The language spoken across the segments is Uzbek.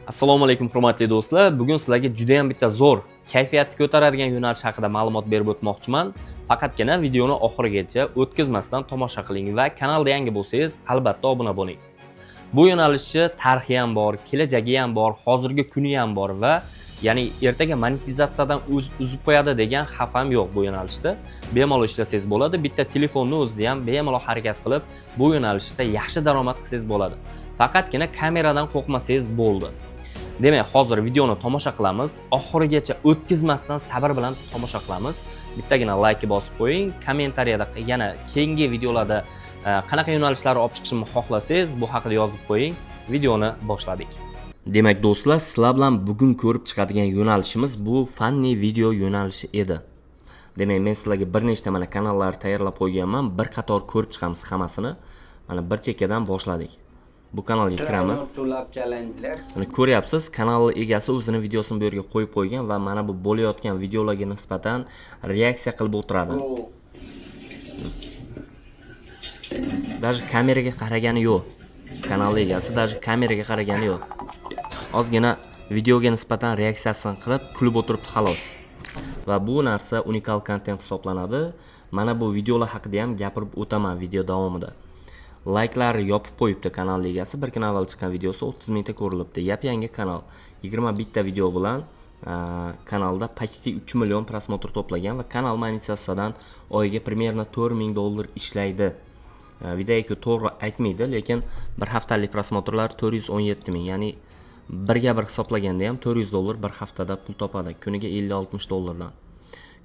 Assalomu alaykum, hurmatli do'stlar. Bugun sizlarga juda ham bitta zo'r, kayfiyatni ko'taradigan yo'nalish haqida ma'lumot berib o'tmoqchiman. Faqatgina videoni oxirigacha o'tkazmasdan tomosha qiling va kanalda yangi bo'lsangiz, albatta obuna bo'ling. Bu yo'nalishni tarixi ham bor, kelajagi ham bor, hozirgi kuni ham bor va ya'ni ertaga monetizatsiyadan uzib qo'yadi degan xavf ham yo'q bu yo'nalishda. Bemalol ishlasangiz bo'ladi. Bitta telefonni o'zida ham bemalol harakat qilib, bu yo'nalishda yaxshi daromad qilsangiz bo'ladi. Faqatgina kameradan qo'rqmasangiz bo'ldi. Demak, hozir videoni tomosha qilamiz. Oxirigacha o'tkazmasdan sabr bilan tomosha qilamiz. Bittagina like bosib qo'ying. Kommentariyada yana keyingi videolarda qanaqa yo'nalishlarni olib chiqishimni xohlasangiz, bu haqida yozib qo'ying. Videoni boshladik. Demak, do'stlar, sizlar bilan bugun ko'rib chiqadigan yo'nalishimiz bu funny video yo'nalishi edi. Demak, men sizlarga bir nechta mana kanallar tayyorlab qo'yganman. Bir qator ko'rib chiqamiz hammasini. Mana bir chekkadan boshladik. Bu kanalga kiramiz. Mana ko'ryapsiz, kanal egasi o'zini videosini bu yerga qo'yib qo'ygan va mana bu bo'layotgan videolarga nisbatan reaksiya qilib o'tiradi. Даже kameraga qaragani yo'q. Kanal egasi даже kameraga qaragani yo'q. Ozgina videoga nisbatan reaksiyasini qilib kulib o'tiribdi xolos. Va bu narsa unikal kontent hisoblanadi. Mana bu videolar haqida ham gapirib o'taman video davomida. Layklar yopib qo'yibdi kanal egasi. Bir kun avval chiqqan videosi 30 mingta ko'rilibdi. Yap-yangi kanal. 21 ta video bilan kanalda почти 3 million просмотр to'plagan va kanal monetizatsiyadan oyiga примерно 4000 dollar ishlaydi. Videoga to'g'ri aytmaydi, lekin bir haftalik просмотр lar 417 ming, ya'ni birga bir hisoblaganda ham 400 dollar bir haftada pul topadi, kuniga 50-60 dollardan.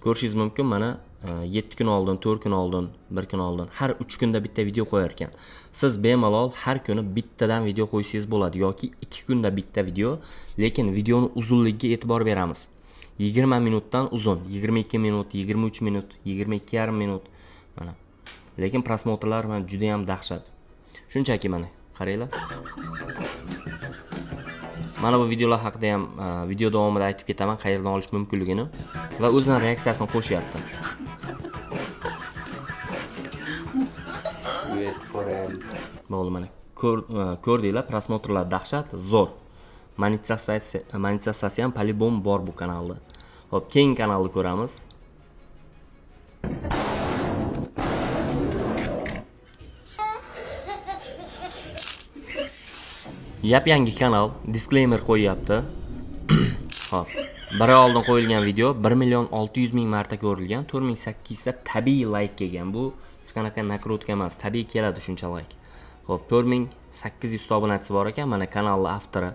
Ko'rishingiz mumkin, mana 7 kun oldin, 4 kun oldin, 1 kun oldin har 3 kunda bitta video qo'yar ekan. Siz bemalol har kuni bittadan video qo'ysangiz bo'ladi yoki 2 kunda bitta video, lekin videoni uzunligiga e'tibor beramiz. 20 minutdan uzun, 22 minut, 23 minut, 22,5 minut mana. Lekin просмотр lar mana juda ham dahshat. Shunchaki mana qaranglar. Mana bu videolar haqida ham video davomida aytib ketaman, qayerdan olish mumkinligini va o'zini reaksiyasini qo'shyapti. Bo'ldi, mana ko'rdinglar, просмотр lar dahshat, zo'r. Monetizatsiyasi ham по-любому bor bu kanalda. Xo'p, keyingi kanalni ko'ramiz. Yap-yangi kanal, disclaimer qo'yyapti. Xo'p, bir oy oldin qo'yilgan video 1 million 600 ming marta ko'rilgan, 4800 ta tabiiy like kelgan. Bu hech qanaqa nakrutka emas, tabiiy keladi shuncha like. Xo'p, 4800 ta obunachisi bor ekan, mana kanalning avtori.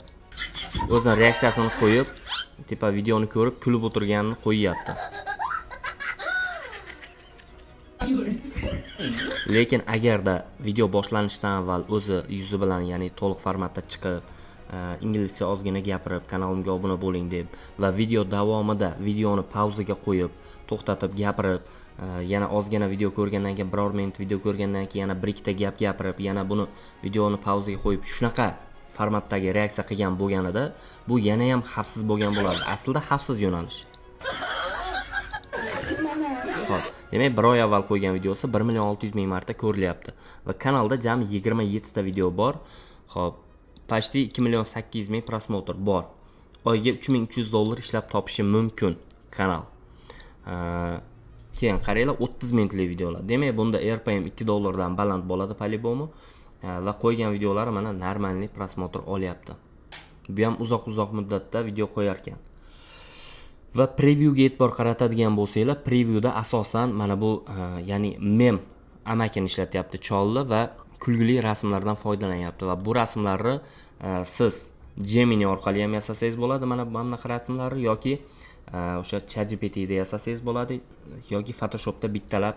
O'zini reaksiyasini qo'yib, tipa videoni ko'rib kulib o'tirganini qo'yyapti. Lekin agarda video boshlanishidan avval o'zi yuzi bilan, ya'ni to'liq formatda chiqib, inglizcha ozgina gapirib, kanalimga obuna bo'ling deb va video davomida videoni pauzaga qo'yib, to'xtatib gapirib, yana ozgina video ko'rgandan keyin, biror minut video ko'rgandan keyin yana bir ikkita gap gapirib, yana buni videoni pauzaga qo'yib, shunaqa formatdagi reaksiya qilgan bo'lganida, bu yana ham xavfsiz bo'lgan bo'lardi. Aslida xavfsiz yo'nalish. Xo'p, demak, bir oy avval qo'ygan videosi 1 million 600 ming marta ko'rilyapti va kanalda jami 27 ta video bor. Xo'p, почти 2 million 800 ming просмотр bor. Oyiga 3300 dollar ishlab topishi mumkin kanal. Keyin qaranglar, 30 minutlik videolar. Demak, bunda RPM 2 dollardan baland bo'ladi по-любому. Va qo'ygan videolari mana normalniy просмотр olyapti. Bu ham uzoq-uzoq muddatda video qo'yar ekan. Va previewga e'tibor qaratadigan bo'lsanglar, previewda asosan mana bu, ya'ni mem amakini ishlatyapti cholli va kulgili rasmlardan foydalanyapti va bu rasmlarni siz Gemini orqali ham yasasangiz bo'ladi, mana bunaqa rasmlarni yoki o'sha ChatGPTda yasasangiz bo'ladi yoki Photoshopda bittalab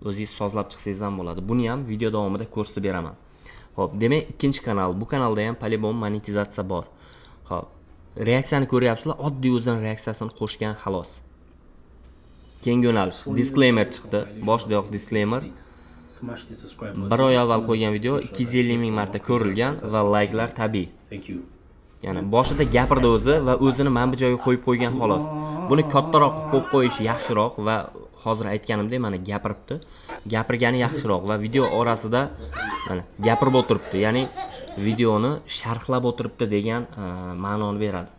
o'zingiz sozlab chiqsangiz ham bo'ladi. Buni ham video davomida ko'rsatib beraman. Xo'p, demak, ikkinchi kanal, bu kanalda ham по-любому monetizatsiya bor. Xo'p, reaksiyani ko'ryapsizlar, oddiy o'zini reaksiyasini qo'shgan xolos. Keyingi yo'nalish, disclaimer chiqdi. Boshidayoq disclaimer. Bir oy avval qo'ygan video 250 ming marta ko'rilgan va layklar tabiiy. Ya'ni boshida gapirdi o'zi va o'zini mana bu joyga qo'yib qo'ygan xolos. Buni kattaroq qo'yib qo'yish yaxshiroq va hozir aytganimdek mana gapiribdi. Gapirgani yaxshiroq va video orasida mana gapirib o'tiribdi. Ya'ni Videoni sharhlab o'tiribdi degan ma'noni beradi.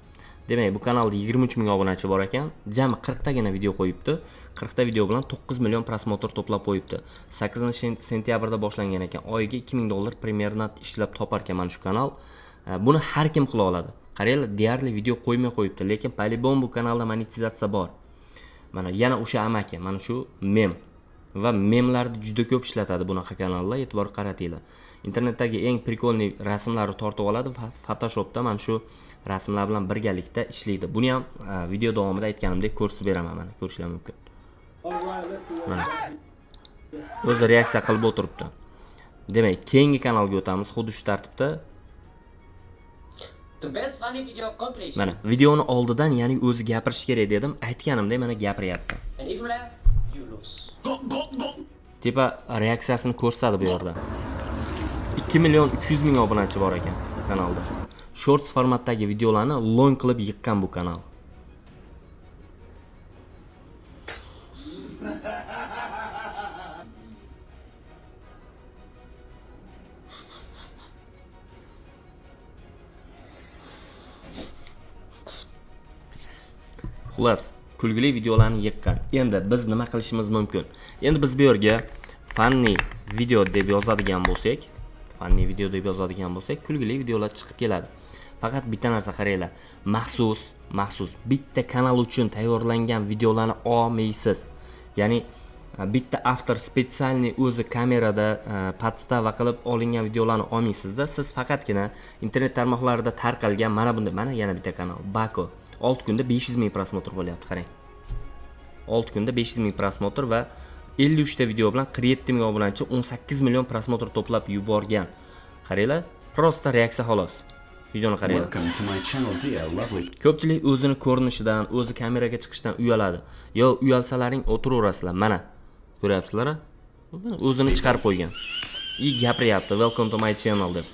Demak, bu kanalda 23 ming obunachi bor ekan. Jami 40 tagina video qo'yibdi. 40 ta video bilan 9 million просмотр to'plab qo'yibdi. 8 sentyabrda boshlangan ekan. Oyiga 2000 dollar примерно ishlab topar ekan mana shu kanal. Buni har kim qila oladi. Qaranglar, deyarli video qo'ymay qo'yibdi, lekin по-любому bu kanalda monetizatsiya bor. Mana yana o'sha amaki, mana shu mem va memlarni juda ko'p ishlatadi bunaqa kanallar, e'tibor qaratinglar. Internetdagi eng прикольный rasmlarni tortib oladi va Photoshopda mana shu rasmlar bilan birgalikda ishlaydi. Buni ham video davomida aytganimdek ko'rsatib beraman, mana ko'rishlar mumkin. Mana o'zi reaksiya qilib o'tiribdi. Demak, keyingi kanalga o'tamiz xuddi shu tartibda. The best funny video compilation. Mana videoni oldidan, ya'ni o'zi gapirishi kerak dedim, aytganimdek mana gapiryapti. And if you laugh, you lose. Tepa reaksiyasini ko'rsatadi bu yerda. 2 million 300 ming obunachi bor ekan kanalda. Shorts formatdagi videolarni long qilib yiqqan bu kanal. Xullas, kulgili videolarni yiqqan. Endi biz nima qilishimiz mumkin? Endi biz bu yerga funny video deb yozadigan bo'lsak, funny video deb yozadigan bo'lsak, kulgili videolar chiqib keladi. Faqat bitta narsa qaranglar, maxsus bitta kanal uchun tayyorlangan videolarni olmaysiz. Ya'ni bitta avtor специальный o'zi kamerada подстава qilib olingan videolarni olmaysizda, siz faqatgina internet tarmoqlarida tarqalgan mana bunday, mana yana bitta kanal Bako 6 kunda 500 ming просмотр bo'lyapti, qarang. 6 kunda 500 ming просмотр va 53 ta video bilan 47 ming obunachi, 18 million просмотр to'plab yuborgan. Qaranglar, просто reaksiya xolos. Videoni qaranglar. Welcome to my channel, dear lovely Ko'pchilik o'zini ko'rinishidan, o'zi kameraga chiqishdan uyaladi. Yo, uyalsalaring o'tiraverasizlar. Mana ko'ryapsizlar-a? Mana o'zini chiqarib qo'ygan. И gapiryapti, welcome to my channel deb.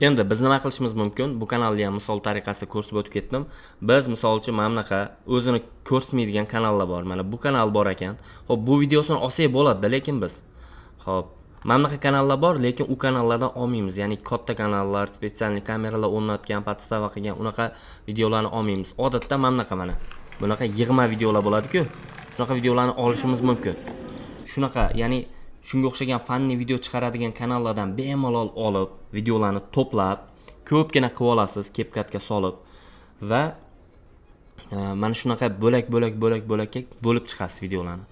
Endi biz nima qilishimiz mumkin? Bu kanalni ham misol tariqasida ko'rsatib o'tib ketdim. Biz misol uchun mana bunaqa o'zini ko'rsatmaydigan kanallar bor. Mana bu kanal bor ekan. Xo'p, bu videosini olsak bo'ladi, lekin biz xo'p, mana bunaqa kanallar bor, lekin u kanallardan olmaymiz. Ya'ni katta kanallar, специальный kameralar o'rnatgan, подстава qilgan unaqa videolarni olmaymiz. Odatda mana bunaqa, mana bunaqa yig'ma videolar bo'ladi-ku. Shunaqa videolarni olishimiz mumkin. Shunaqa, ya'ni shunga o'xshagan fanniy video chiqaradigan kanallardan bemalol olib, videolarni to'plab, ko'pgina qilib olasiz, CapCutga solib va mana shunaqa bo'lak bo'lak bo'lak bo'lakka bo'lib chiqasiz videolarni.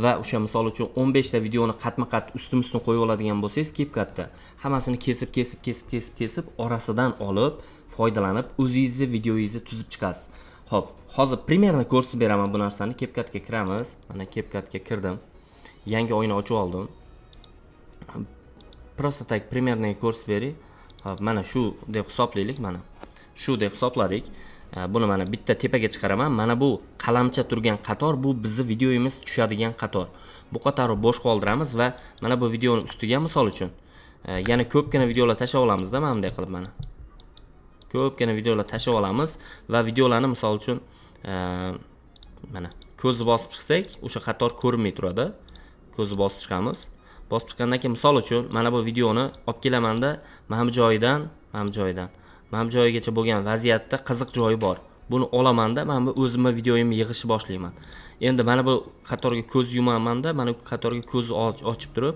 Va o'sha misol uchun 15 ta videoni qatma-qat ustma-ustma qo'yib oladigan bo'lsangiz, CapCutda hammasini kesib, kesib, kesib, kesib, kesib orasidan olib, foydalanib o'zingizni videongizni tuzib chiqasiz. Xo'p, hozir примерно ko'rsatib beraman bu narsani. CapCutga kiramiz. Mana CapCutga kirdim. Yangi oyna ochib oldim. Просто так примерно ko'rsatib beray. Xo'p, mana shu deb hisoblaylik, mana. Shu deb hisobladik. Buni mana bitta tepaga chiqaraman. Mana bu qalamcha turgan qator, bu bizni videomiz tushadigan qator. Bu qatorni bo'sh qoldiramiz va mana bu videoni ustiga misol uchun yana ko'pgina videolar tashlab olamizda, mana bunday qilib mana. Ko'pgina videolar tashlab olamiz va videolarni misol uchun mana ko'zni bosib chiqsak, o'sha qator ko'rinmay turadi. Ko'zni bosib chiqamiz. Bosib chiqqandan keyin misol uchun mana bu videoni olib kelamanda, mana bu joyidan, mana bu joyidan, mana bu joyigacha bo'lgan vaziyatda qiziq joyi bor. Buni olamanda, mana bu o'zimni videoyimni yig'ishni boshlayman. Endi mana bu qatorga ko'z yumamanda, mana bu qatorga ko'z ochib turib,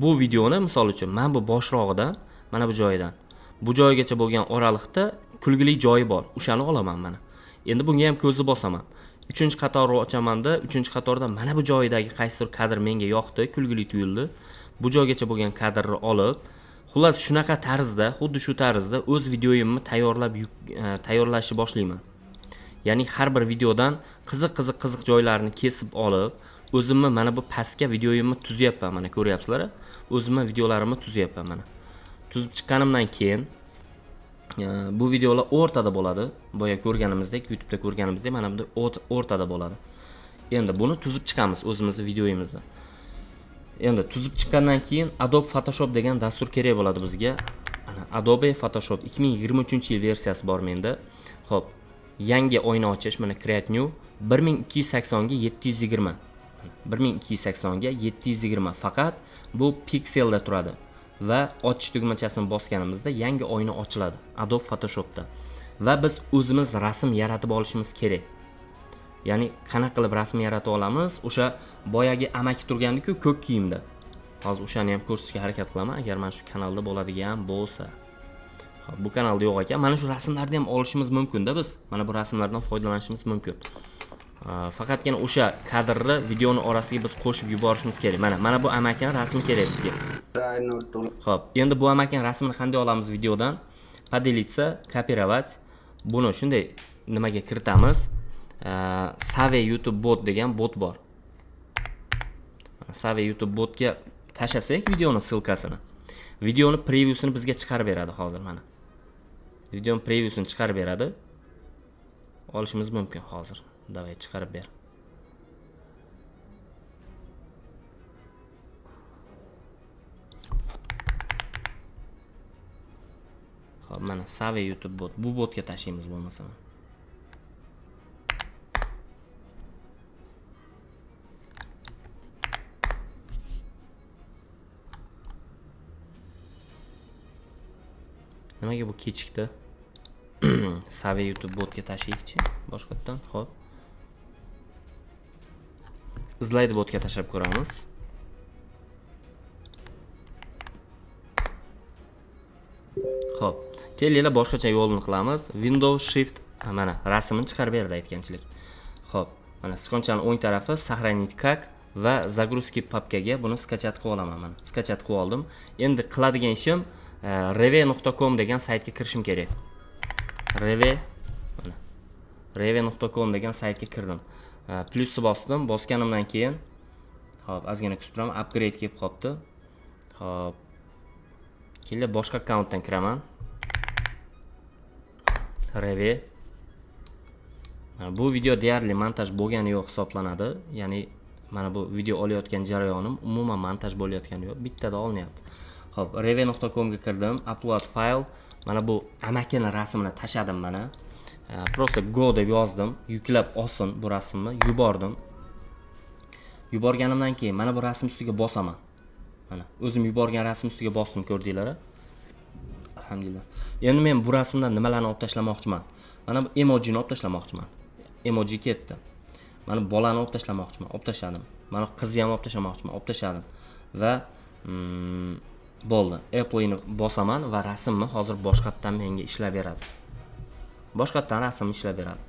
bu videoni misol uchun mana bu boshrog'idan, mana bu joyidan, bu joygacha bo'lgan oraliqda kulgili joyi bor. O'shani olaman mana. Endi bunga ham ko'zni bosaman. 3 qatorni ochamanda, 3 qatorda mana bu joyidagi qaysidir kadr menga yoqdi, kulgili tuyuldi. Bu joygacha bo'lgan kadrni olib, xullas shunaqa tarzda, xuddi shu tarzda o'z videoyimni tayyorlashni boshlayman. Ya'ni har bir videodan qiziq qiziq qiziq joylarni kesib olib, o'zimni mana bu pastga videoyimni tuzyapman, mana ko'ryapsizlar-a? O'zimni videolarimni tuzyapman mana. Tuzib chiqqanimdan keyin bu videolar o'rtada bo'ladi. Boya ko'rganimizdek, YouTube'da ko'rganimizdek mana bunda o'rtada bo'ladi. Endi buni tuzib chiqamiz o'zimizni videoyimizni. Endi tuzib chiqqandan keyin Adobe Photoshop degan dastur kerak bo'ladi bizga. Ana Adobe Photoshop 2023 yil versiyasi bor menda. Xo'p, yangi oyna ochish, mana Create New 1280 ga 720. 1280 ga 720, faqat bu pikselda turadi va ochish tugmachasini bosganimizda yangi oyna ochiladi Adobe Photoshopda va biz o'zimiz rasm yaratib olishimiz kerak. Ya'ni qanaqa qilib rasm yaratib olamiz? O'sha boyagi amaki turgandi-ku ko'k kiyimda. Hozir o'shani ham ko'rsatishga harakat qilaman, agar mana shu kanalda bo'ladigan bo'lsa. Hop, bu kanalda yo'q ekan. Mana shu rasmlarni ham olishimiz mumkin-da biz. Mana bu rasmlardan foydalanishimiz mumkin. Faqatgina o'sha kadrni videoni orasiga biz qo'shib yuborishimiz kerak. Mana bu amakini rasmi kerak bizga. Xo'p, endi bu amakini rasmini qanday olamiz videodan? Поделиться, копировать. Buni shunday nimaga kiritamiz? Save YouTube bot degan bot bor. Save YouTube botga tashlasak videoni ссылкасini. Videoni previewsini bizga chiqarib beradi hozir mana. Videoni previewsini chiqarib beradi. Olishimiz mumkin hozir. Давай, chiqarib ber. Xo'p, mana Save YouTube bot. Bu botga tashlaymiz bo'lmasa. Nimaga bu kechikdi? Save YouTube botga tashlaylikchi boshqatdan. Xo'p. Izlaydi botga tashlab ko'ramiz. Xo'p, kelinglar boshqacha yo'lini qilamiz. Windows Shift, mana rasmini chiqarib berdi aytganchilik. Xo'p, mana sichqonchaning o'ng tarafi сохранить как va загрузки papkaga buni скачать qilib olaman mana. Скачать qilib oldim. Endi qiladigan ishim reve.com degan saytga kirishim kerak. Reve, mana reve.com degan saytga kirdim. Plyusni bosdim. Bosganimdan keyin hop, ozgina kutib turaman, upgrade kelib qolibdi. Hop. Keyin boshqa akkauntdan kiraman. Reve. Mana bu video deyarli montaj bo'lgani yo'q hisoblanadi. Ya'ni mana bu video olayotgan jarayonim umuman montaj bo'layotgani yo'q, bittada olinyapti. Xo'p, reve.com ga kirdim, upload file, mana bu amakini rasmini tashladim mana. Просто go deb yozdim, yuklab olsin bu rasmni, yubordim. Yuborganimdan keyin mana bu rasm ustiga bosaman. Mana o'zim yuborgan rasm ustiga bosdim, ko'rdinglar-a? Alhamdulillah. Endi men bu rasmdan nimalarni olib tashlamoqchiman? Mana bu emojini olib tashlamoqchiman. Emoji ketdi. Mana bolani olib tashlamoqchiman, olib tashladim. Mana qizni ham olib tashlamoqchiman, olib tashladim. Va bo'ldi. Apple'ni bosaman va rasmni hozir boshqatdan menga ishlab beradi. Boshqatdan rasmni ishlab beradi.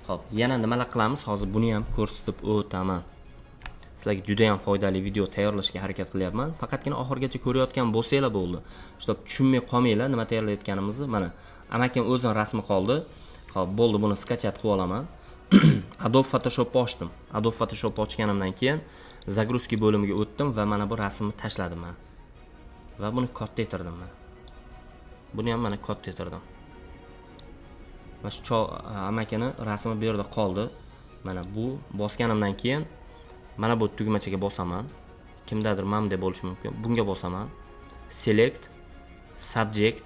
Xo'p, yana nimalar qilamiz? Hozir buni ham ko'rsatib o'taman. Sizlarga juda ham foydali video tayyorlashga harakat qilyapman. Faqatgina oxirigacha ko'rayotgan bo'lsanglar bo'ldi. Shtob tushunmay qolmanglar nima tayyorlayotganimizni. Mana amakim o'zining rasmi qoldi. Xo'p, bo'ldi, buni skachat qilib olaman. Adobe Photoshopni ochdim. Adobe Photoshopni ochganimdan keyin загрузки bo'limiga o'tdim va mana bu rasmni tashladim mana. Va buni kattaytirdim mana. Buni ham mana kattaytirdim. Mana shu amakini rasmi bu yerda qoldi. Mana bu bosganimdan keyin mana bu tugmachaga bosaman. Kimdadir mana bunday bo'lishi mumkin. Bunga bosaman. Select subject.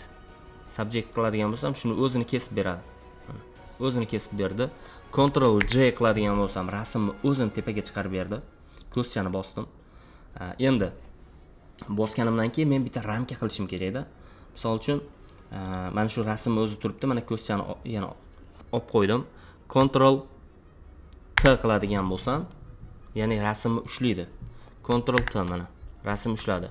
Subject qiladigan bo'lsam, shuni o'zini kesib beradi. Mana, o'zini kesib berdi. Ctrl J qiladigan bo'lsam, rasmni o'zini tepaga chiqarib berdi. Ko'zchani bosdim. Endi bosganimdan keyin men bitta ramka qilishim kerakda. Misol uchun, mana shu rasm o'zi turibdi, mana ko'zchani yana olib qo'ydim. Ctrl T qiladigan bo'lsam, ya'ni rasmni ushlaydi. Ctrl T mana rasm ushladi.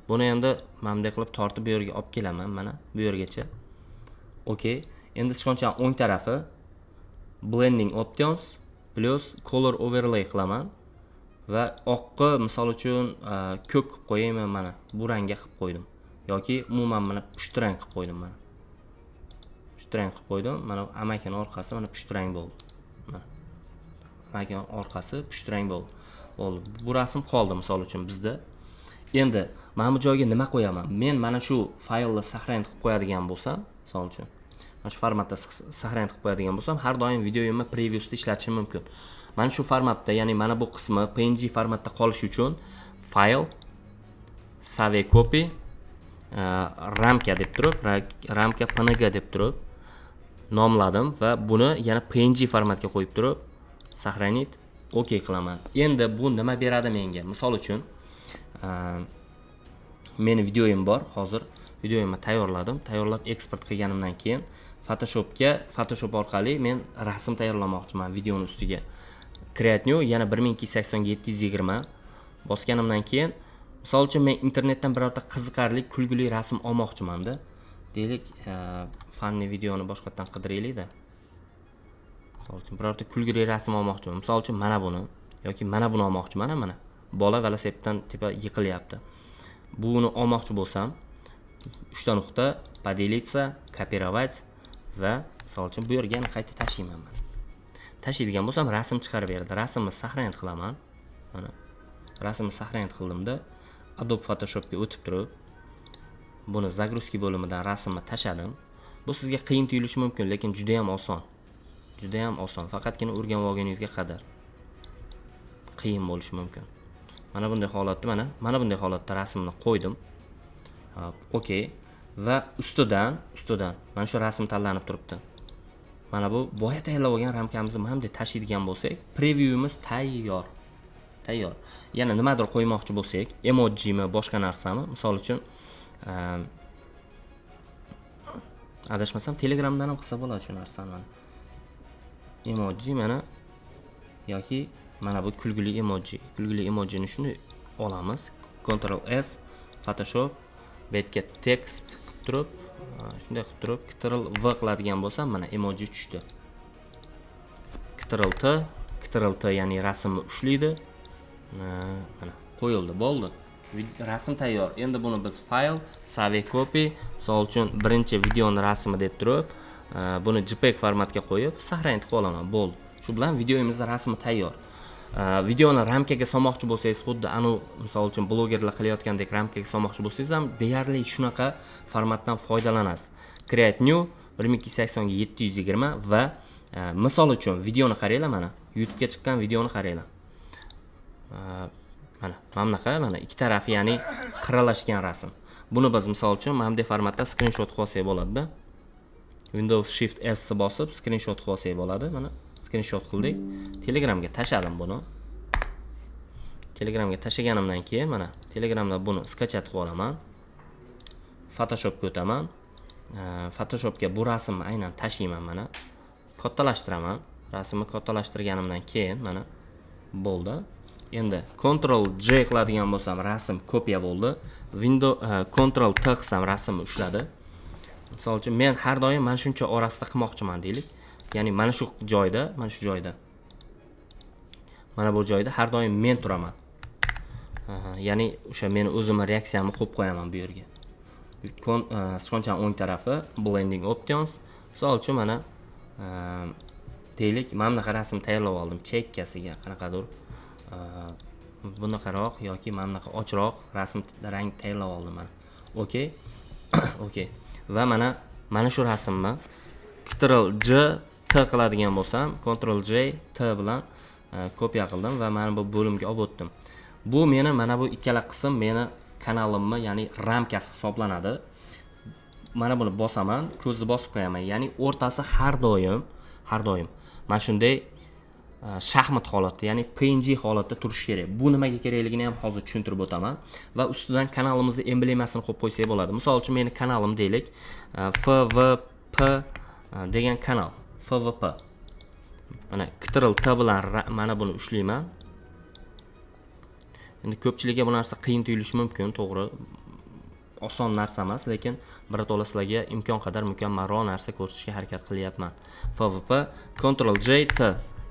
Buni endi mana bunday qilib tortib bu yerga olib kelaman, mana bu yergacha. Okey. Endi sichqonchaning o'ng tarafi blending options plus color overlay qilaman va oqqi misol uchun, ko'k qilib qo'yaymi, mana bu rangga qilib qo'ydim yoki umuman mana pushti rang qilib qo'ydim, mana pushti rang qilib qo'ydim. Mana amakini orqasi mana pushti rang bo'ldi. Mana amakini orqasi pushti rang bo'ldi. Bo'ldi. Bu rasm qoldi misol uchun bizda. Endi mana bu joyga nima qo'yaman? Men mana shu faylni saqlanib qilib qo'yadigan bo'lsam, misol uchun mana shu formatda saqlanib qilib qo'yadigan bo'lsam, har doim videoyimni previewsda ishlatishim mumkin. Mana shu formatda, ya'ni mana bu qismi PNG formatda qolishi uchun fayl save copy, ramka deb turib, ramka PNG deb turib nomladim va buni yana PNG formatga qo'yib turib saqlanib Okey qilaman. Endi bu nima beradi menga? Misol uchun, meni videoyim bor. Hozir videoyimni tayyorladim. Tayyorlab, eksport qilganimdan keyin Photoshopga, Photoshop orqali men rasm tayyorlamoqchiman videoni ustiga. Create new, yana 1280 720 bosganimdan keyin, misol uchun, men internetdan birorta qiziqarli, kulgili rasm olmoqchimanda. Deylik, funny videoni boshqatdan qidiraylikda. Misol uchun, birorta kulgili rasm olmoqchiman. Misol uchun, mana buni yoki mana buni olmoqchiman. Mana bola velosipeddan tepa yiqilyapti. Buni olmoqchi bo'lsam, uchta nuqta, поделиться, копировать va misol uchun, bu yerga yana qayta tashlayman. Mana, tashlaydigan bo'lsam, rasm chiqarib beradi. Rasmni сохранить qilaman. Mana, rasmni сохранить qildimda, Adobe Photoshopga o'tib turib, buni загрузки bo'limidan rasmni tashladim. Bu sizga qiyin tuyulishi mumkin, lekin juda ham oson, juda ham oson. Faqatgina o'rganib olganingizga qadar qiyin bo'lishi mumkin. Mana bunday holatda, mana bunday holatda rasmni qo'ydim. Hop, okey. Va ustidan mana shu rasm tanlanib turibdi. Mana bu boya tayyorlab olgan ramkamizni mana bunday tashlaydigan bo'lsak, prevyuimiz tayyor, tayyor. Yana nimadir qo'ymoqchi bo'lsak, emojimi, boshqa narsami, misol uchun, adashmasam, Telegramdan ham qilsa bo'ladi shu narsani. Mana emoji, mana, yoki mana bu kulgili emoji. Kulgili emojini shuni olamiz. Ctrl S, Photoshop, bu yerga tekst qilib turib, shunday qilib turib, Ctrl V qiladigan bo'lsam, mana emoji tushdi. Ctrl T, Ctrl T, ya'ni rasmni ushlaydi. Mana qo'yildi, bo'ldi. Rasm tayyor. Endi buni biz fayl, save copy, misol uchun, birinchi videoni rasmi deb turib, buni JPEG formatga qo'yib, сохранить qilib olaman, bo'ldi. Shu bilan videomizni rasmi tayyor. Videoni ramkaga solmoqchi bo'lsangiz, xuddi anu, misol uchun, blogerlar qilayotgandek ramkaga solmoqchi bo'lsangiz ham, deyarli shunaqa formatdan foydalanasiz. Create new, 1280 ga 720 va misol uchun, videoni qaranglar, mana YouTubega chiqqan videoni qaranglar. Mana bunaqa, mana ikki tarafi, ya'ni xiralashgan rasm. Buni biz, misol uchun, mana bunday formatda skrinshot qilib olsak bo'ladida. Windows Shift S bosib, skrinshot qilib olsak bo'ladi. Mana, skrinshot qildik, Telegramga tashladim. Buni Telegramga tashlaganimdan keyin, mana, Telegramda buni скачать qilib olaman, Photoshopga o'taman. Photoshopga bu rasmni aynan tashlayman. Mana, kattalashtiraman. Rasmni kattalashtirganimdan keyin, mana, bo'ldi. Endi Ctrl J qiladigan bo'lsam, rasm kopiya bo'ldi. Windows Ctrl T qilsam, rasmni ushladi. Misol uchun, men har doim mana shuncha orasida qilmoqchiman, deylik, ya'ni mana shu joyda, mana shu joyda, mana bu joyda har doim men turaman. Ya'ni o'sha meni o'zimni reaksiyamni qo'yib qo'yaman bu yerga. Sichqonchani o'ng tarafi, blending options. Misol uchun, mana, deylik, mana bunaqa rasm tayyorlab oldim. Chekkasiga qanaqadir bunaqaroq yoki mana bunaqa ochroq rasm, rang tayyorlab oldim. Mana, okey. Va mana shu rasmni Ctrl J T qiladigan bo'lsam, Ctrl J T bilan kopiya qildim va mana bu bo'limga olib o'tdim. Bu meni, mana bu ikkala qism meni kanalimni, ya'ni ramkasi hisoblanadi. Mana buni bosaman, ko'zni bosib qo'yaman, ya'ni o'rtasi har doim mana shunday shaxmat holatda, ya'ni PNG holatda turishi kerak. Bu nimaga kerakligini ham hozir tushuntirib o'taman. Va ustidan kanalimizni emblemasini qo'yib qo'ysak bo'ladi. Misol uchun, meni kanalim, deylik, FVP degan kanal, FVP. Mana, Ctrl T bilan mana buni ushlayman. Endi ko'pchilikka bu narsa qiyin tuyulishi mumkin, to'g'ri, oson narsa emas, lekin birato'la sizlarga imkon qadar mukammalroq narsa ko'rsatishga harakat qilyapman. FVP, Ctrl J T.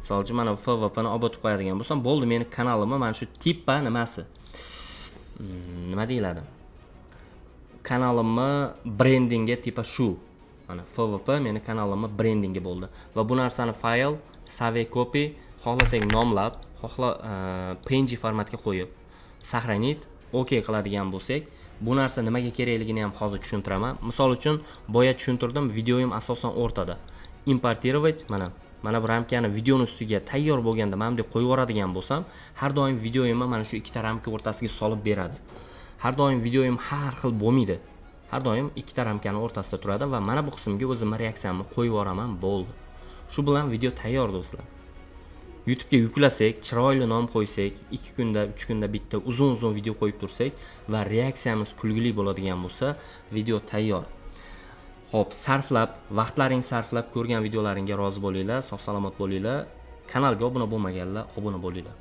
Misol uchun, mana FVP ni olib o'tib qo'yadigan bo'lsam, bo'ldi. Meni kanalimni mana shu типа nimasi, nima deyiladi, kanalimni brendingi типа shu. Mana, FVP meni kanalimni brendingi bo'ldi. Va bu narsani fayl, save copy, xohlasang nomlab, xohla PNG formatga qo'yib, сохранить, OK qiladigan bo'lsak, bu narsa nimaga kerakligini ham hozir tushuntiraman. Misol uchun, boya tushuntirdim, videoyim asosan o'rtada. Импортировать, mana bu ramkani videoni ustiga tayyor bo'lganda mana bunday qo'yib yuboradigan bo'lsam, har doim videoyimni mana shu ikkita ramka o'rtasiga solib beradi. Har doim videoyim har xil bo'lmaydi, har doim ikkita ramkani o'rtasida turadi. Va mana bu qismga o'zimni reaksiyamni qo'yib yuboraman, bo'ldi. Shu bilan video tayyor, do'stlar. YouTube'ga yuklasak, chiroyli nom qo'ysak, 2 kunda, 3 kunda bitta uzun uzun video qo'yib tursak va reaksiyamiz kulgili bo'ladigan bo'lsa, video tayyor. Xo'p, sarflab, vaqtlaring sarflab ko'rgan videolaringga rozi bo'linglar, sog' salomat bo'linglar. Kanalga obuna bo'lmaganlar obuna bo'linglar.